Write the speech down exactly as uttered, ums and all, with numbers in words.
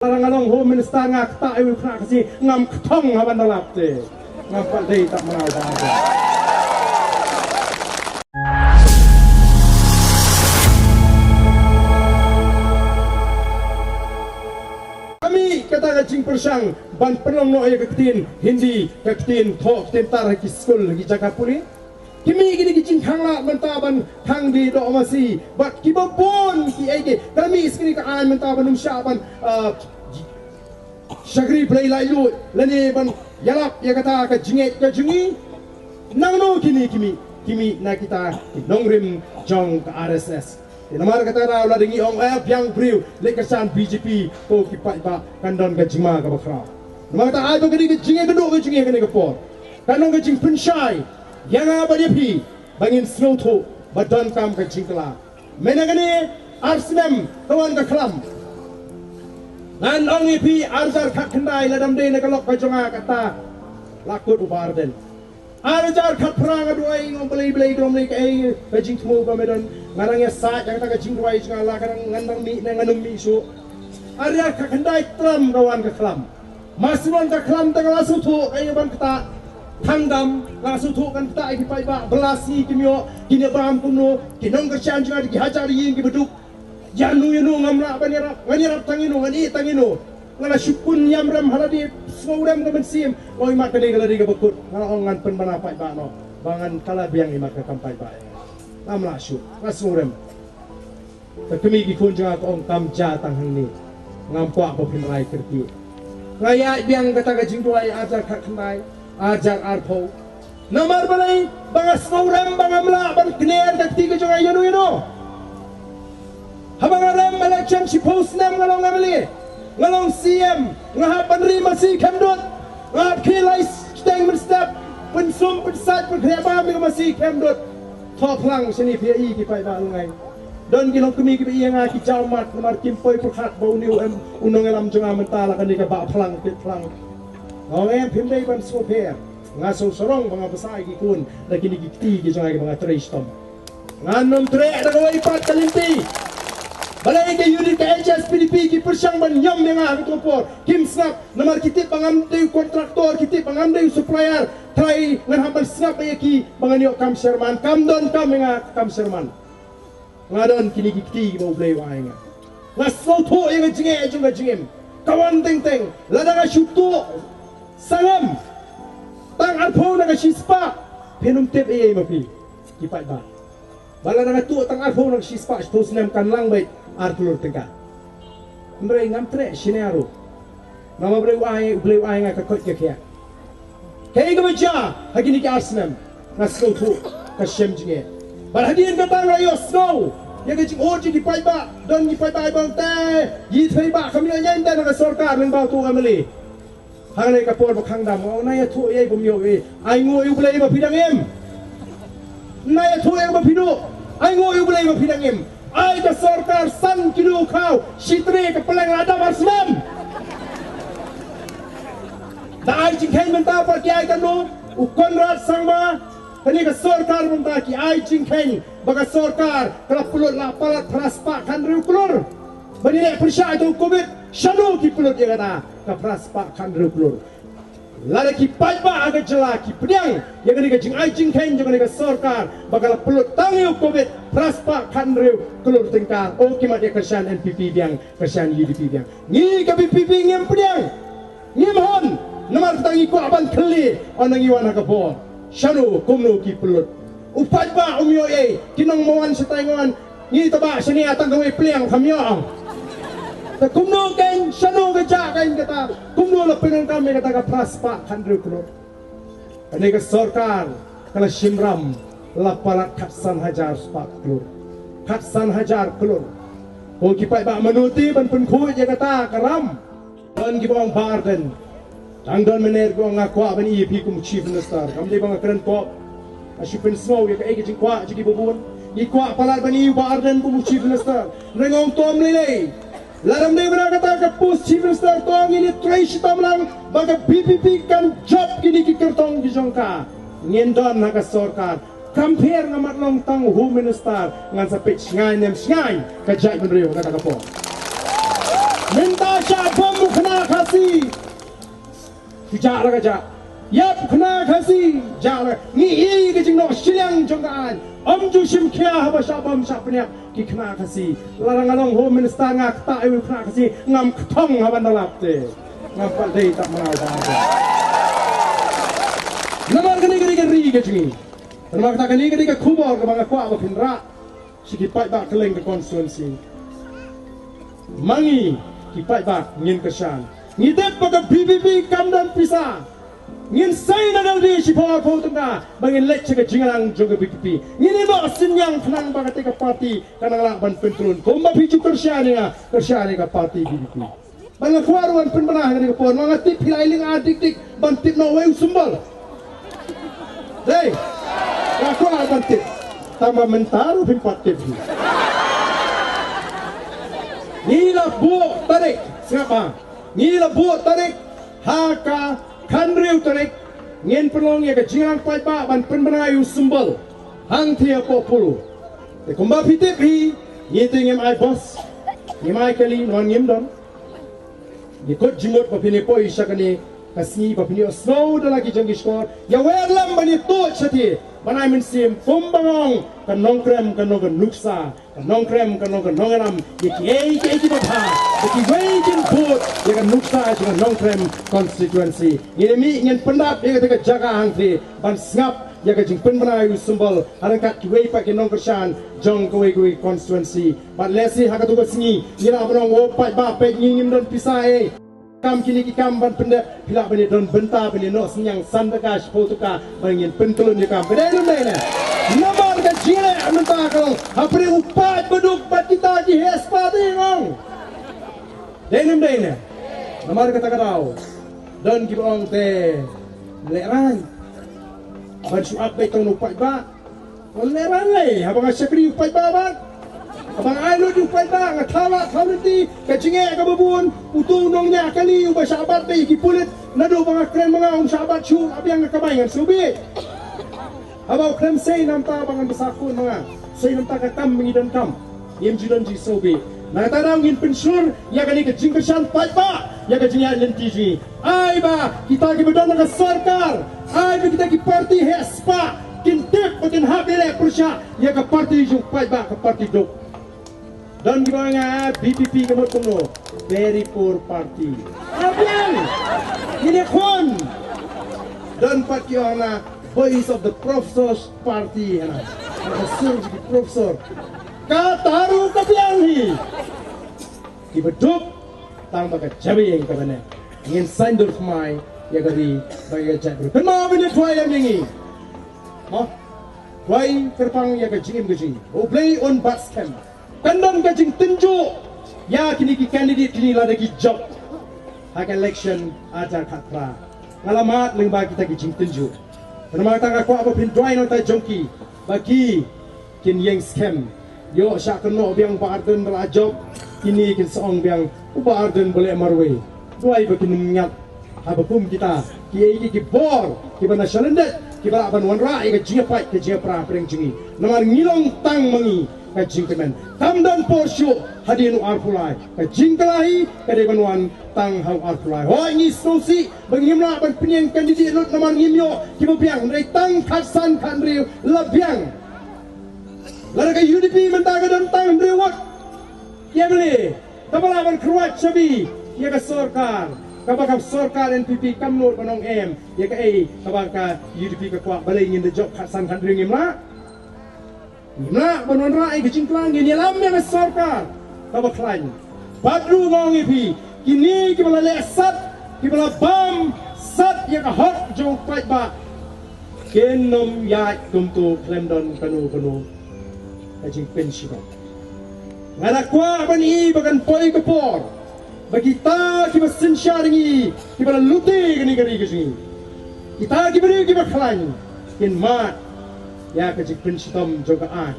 Lada nga long Home Minister nga ktah ïa u khynnah Khasi ngam kthong ha ban da lap te. Ngam pat dei tak mraw ba. Kami kata ka jingpyrshang ban pynlong noh ïa ka ktien Hindi, ka ktien thoh, ktien tar ha ki skul, ha ki jaka pule. Ki mih kine ki jingkhang lad mynta ban khang die doh masi bad kiba bun ki ei ki. Ka mih skini ka aiñ mynta ban ym shah ban, ah, shakri blei laitluid lane ban ïalap ïa kata ka jingngeit ka jong ngi. Nangno kine ki mih? Ki mih na kita ki nongrim jong ka R S S. Te namar kata daw lada ngi ong, eh, biang briew leit kyrshan B J P, ko ki paidbah, kan don ka jingma kaba khraw. Namar kata ai ba ka dei ka jingïakynduh ka jong ngi ha kane ka por. Kan long ka jingpynshai ïa nga bad ïa phi ba ngin sngewthuh ba donkam ka jingkylla. Mynta kane ar snem ka wan ka khlam. Ngan ong ïa phi, ar hajar khatkhyndai, lada ym dei na ka lok ka jong nga kata la kut u Bah Ardent. Ar hajar khatphra nga duwai, nga ong Blei, Blei, ka long Blei, kaei ka jingthmu ba me don. Nga dang ïasaid ïa kata ka jingduwai jong nga, la ka dang, ngan dang mih ne ngan ym mih shuh. Ar hajar khatkhyndai tram ka wan ka khlam. Mar shu wan ka khlam te nga la sngewthuh kaei ban ktah. Thang dam, nga la sngewthuh kan ktah ïa ki paidbah, ba la sngi kim ïoh, kin ïa bam kumno, ki nongkyrshan jong nga ki hajar ïing kiba duk. Ïano ïano ngam lah ban ïarap, ngan ïarap tang ïano, ngan ïeh tang ïano. Nga la shu pun ïam rem ha lade, sngewrem ka mynsiem. Nga ong imat ka dei ka lade kaba kut. Nga la ong ngan pynbna paidbah noh ba ngan kylla biang imat ka kam paidbah. Ngam lah shuh, nga sngewrem. Ka kmie ki khun jong nga ka ong kam ja tang hangne. Ngam kwah ba phin rai kyrkieh. Nga ïaid biang kata ka jingduwai ar hajar khatkhyndai, ar hajar arphew. Namar balei? Ba nga sngewrem ba ngam lah ban kner ka kti ka jong nga ïano ïano. Haba nga rem election shiphew snem nga long M L A, nga long C M, nga hap ban ri masi khemdut, nga hap khie lai shiteng mynstep, pynsum pynsait pynkhreh bam ïa ka masi khemdut. Thoh phlang shane phi ïa i ki paidbah lungngai. Don ki longkmie kiba ïa nga ki jaw mat namar kim poi pyrkhat ba une u em u nongïalam jong nga mynta la kane ka bah phlang pit phlang. Nga ong em phim dei ban sngewpher. Nga sngewsarong ba nga bsa ïa ki khun da kine ki kti ki jong nga kiba nga trei shitom. Ngan ym treh da kawei pat ka lynti. Balei ka unit ka H S P D P ki pyrshang ban ñiom ïa nga ha kato ka por. Kim sngap namar ki tip ba ngam dei u kontraktor, ki tip ba ngam dei u supplier. Trai ngan hap ban sngap ïa ki ba ngan ïoh kam sherman, kam donkam ïa nga kam sherman. Nga don kine ki kti kiba U Blei u ai nga. Nga sngewthuh ïa ka jingeh jong ka jingim. Ka wan teng teng lada nga shu tuh sangem tang arphew na ka shispah, phin ym tip ei ei ma phi ki paidbah. Ba lada nga tuh tang arphew na ka shispah, shiphew snem kan lang beit ar klur tyngka. Hynrei ngam treh shane ruh. Namar U Blei u ai, U Blei u ai nga ka koit ka khiah. Kaei kaba jia ha kine ki ar snem? Nga sngewthuh ka shem jingeh. Bad hadien kata nga ïohsngew ïa ka jingud jong ki paidbah. Don ki paidbah ba ong te, ïa thei ba kam ïoh ïa ynda na ka sorkar lyngba uto u M L A. Hangne ka por ba khang dam, nga ong na ïathuh ïa i bym ïoh ïa i. Ai nguh ïa U Blei ba phi dang im. Na ïathuh ïa ba phi duh. Ai nguh ïa U Blei ba phi dang im. Ai ka sorkar san kilo khaw, shi tre ka pleng la dam ar snem. Da ai jingkheiñ mynta pat ki ai kano, u Conrad Sangma, kane ka sorkar mynta ki ai jingkheiñ ba ka sorkar ka la pynlut la palat phra spah khathynriew klur. Ba ngi leh pyrshah ïa u Covid, shano ki pynlut ïa kata ka phra spah khathynriew klur. Lada ki paidbah ha ka jylla ki pdiang ïa kane ka jingai jingkheiñ jong kane ka sorkar ba ka la pynlut tang ïa u Covid phra spah khathynriew klur tyngka, o ki mat ïa kyrshan N P P biang, kyrshan U D P biang. Ngi ka V P P ngim pdiang, ngim hon, namar kata ngi kwah ban kylli ynda ngi wan ha ka bor. Shano kumno ki pynlut? U paidbah um ïoh ei, ki nongwan shatai ngan. Ngi taba shane tang kawei pliang kham ïoh. Te kumno kein, shano ka jia kein kata, kumno la pyndonkam ïa kata ka phra spah khathynriew klur. Kane ka sorkar ka la shim ram la palat khatsan hajar spah klur. Khatsan hajar klur. Ko ki paidbah, mano te ban pynkhuid ïa kata ka ram? Don kiba ong Bah Ardent. Tang don mynne kiba ong nga kwah ban ïohi phi kum u Chief Minister. Kam dei ba nga kren pop. Nga shu pynsngew ïa kaei ka jingkwah jong kiba bun. Ngi kwah palat ban ïohi Bah Ardent kum u Chief Minister. Nga ong to ym lei lei. Lada ym dei ba na kata ka post Chief Minister to ngin ïatrei shitom lang ba ka V P P kan jop kine ki kyrtong ki jong ka. Ngin don ha ka sorkar. Kam pher nga mat long tang Home Minister, ngan sa peit shngaiñ ne ym shngaiñ ka jaitbynriew ha kata ka por. Mynta shah bom u khynnah Khasi. Ki jah la ka jah. Ïap u khynnah Khasi, jah la. Ngi i ka jingnoh shiliang jong ka aiñ. Ym ju shim khia haba shah bom shah pynïap ki khynnah Khasi. Lada nga long Home Minister nga ktah ïa u khynnah Khasi, ngam kthong haba nalap te. Ngam pat dei tak manaw ba. Namar kane ka dei ka ri ka jong ngi. Namar kata kane ka dei ka khubor kaba nga kwah ba phin rah sha ki paidbah kylleng ka constituency. Ma ngi ki paidbah ngin kyrshan. Ngi tip ba ka V P P kam don pisa. Ngin sei na dal di shiphew arphew tyngka ba ngin leit sha ka jingïalang jong ka V P P. Ngin ïoh synñiang khnang ba kata ka party kan nang lah ban pyntrun. Kumba phi ju kyrshan ïa nga, kyrshan ïa ka party V P P. Ba nga kwah ruh ban pynbna ha kane ka por, nga tip phi la ïa lynga dik dik ban tip noh uwei u symbol. Dei, nga kwah ban tip. Tang ba mynta ruh phim pat tip hi. Ngi la buh tarik, sngap ba. Ngi la buh tarik ha ka khathynriew tarik, ngin pynlong ïa ka jingïalang paidbah ban pynbna ïa u symbol hangthie hapoh Polo. Te kumba phi tip hi, ngi te ngim ai bos, ngim ai kali, namar ngim don. Ngi kut jingmut ba phin ïa poi sha kane ka sngi ba phin ïohsngew da la ki jong ki shkor. Ïa wer lem ban ïa tuid shathie ban ai mynsiem kumba nga ong, ka Nongkrem kan long ka nuksa, ka Nongkrem kan long ka nongïalam ïa kiei kiei kiba bha, ba kiwei kin bud ïa ka nuksa jong ka Nongkrem constituency. Ngin ïa mih ngin pyndap ïa kata ka jaka hangthie ban sngap ïa ka jingpynbna ïa u symbol ha ryngkat kiwei pat ki nongkyrshan jong kawei kawei constituency. Bad lehse ha katu ka sngi ngi lah ban ong, o paidbah, peit ngi ngim don pisa ei. Kam kine ki kam ban pyndep, phi lah ban ïa don bynta ban ïa noh synñiang san tyngka shiphew tyngka ban ngin pynklun ïa kam. Ba dei ne ym dei ne? Namar ka jingleh mynta ka long hapdeng u paid baduk bad kita ki heh spah te, ong. Dei ne ym dei ne? Namar kata ka daw don kiba ong te lehraiñ ban shu ap beit tang na u paidbah. Wan lehrain lei, haba nga shakri u paidbah bad haba nga ai lut u paidbah, nga thaw lad thaw lynti, ka jingeh kaba bun. Utu u nongñiah kali uba shah bat beit ki pulit, naduh ba nga kren ma nga um shah bat shuh, la biang ka kamai ngan sngewbha. Haba u khlem sei namar ba ngan bsa khun ma nga, sei namar ka kam ba ngi donkam. Ngim ju don jingsngewbha. Na kata daw ngin pynshlur ïa kane ka jingkyrshan paidbah ïa ka jingïaid lynti jong ngi. Ai ba kita kiba don ha ka sorkar, ai ba kita ki parti heh spah kin tip ba kin hap ïaleh pyrshah ïa ka parti jong paidbah, ka parti duk. Don kiba ong, ah, V P P ka mut kumno? Very poor party. Abiang. Ngin ïakhun. Don pat ki ong na Voice of the Professors Party, hana. Ka sur ki professor. Kata ruh ka biang hi. Kiba duk tang ba ka jabieng kaba ne. Ngin saiñdur thymmai ïa ka ri bad ïa ka jaitbynriew. Kynmaw ba ïa duwai ïa ngi. Mo. Duwai kyrpang ïa ka jingim ka jong ngi. U Blei un bat skhem. Kan don ka jingtynjuh ïa kine ki candidate kine lada ki jop ha ka election ar hajar khatphra. Nga la mad lyngba kita ki jingtynjuh. Namar kata nga kwah ba phin duwai na ka bynta jong ki ba ki kin ïeng skhem. Ïoh shah kynnoh biang Bah Ardent ba la jop, kine kin sa ong biang u Bah Ardent ba leh marwei. Duwai ba kin ym ngat. Haba kum kita kiei kiei ki bor kiba na shalyndet kiba lah ban wanrah ïa ka jingïapait ka jingïapra hapdeng jong ngi. Namar ngi long tang ma ngi ka jingkmen. Kam don por shuh hadien u arphew lai. Ka jingkylla hi ka dei ban wan tang ha u arphew lai. Hooid, ngi sngewsih ba ngim lah ban pynïeng candidate lut namar ngim ïoh kiba biang, hynrei tang khatsan khathynriew la biang. Lada ka U D P mynta ka don tang hynriew wot. Ïa balei? Kaba lah ban kyrwat shabi ïa ka sorkar, kaba ka sorkar N P P kam nud ban ong em ïa kaei kaba ka U D P ka kwah. Balei ngin da jop khatsan khathynriew, ngim lah? Ngim lah ban wanrah ïa ka jingkylla, ngin ïalam ïa ka sorkar kaba khlaiñ. Bad ruh nga ong ïa phi, kine kiba la leh sat, kiba la bam sat ïa ka hok jong u paidbah, kin ym ïaid kumto khlem don kano kano ka jingpynshitom. Nga da kwah ban ïohi ba kan poi ka por ba kita kiba synshar ïa ngi, kiba la lute ïa kane ka ri ka jong ngi, kita kiba ri kiba khlaiñ, kin mad ïa ka jingpynshitom jong ka aiñ.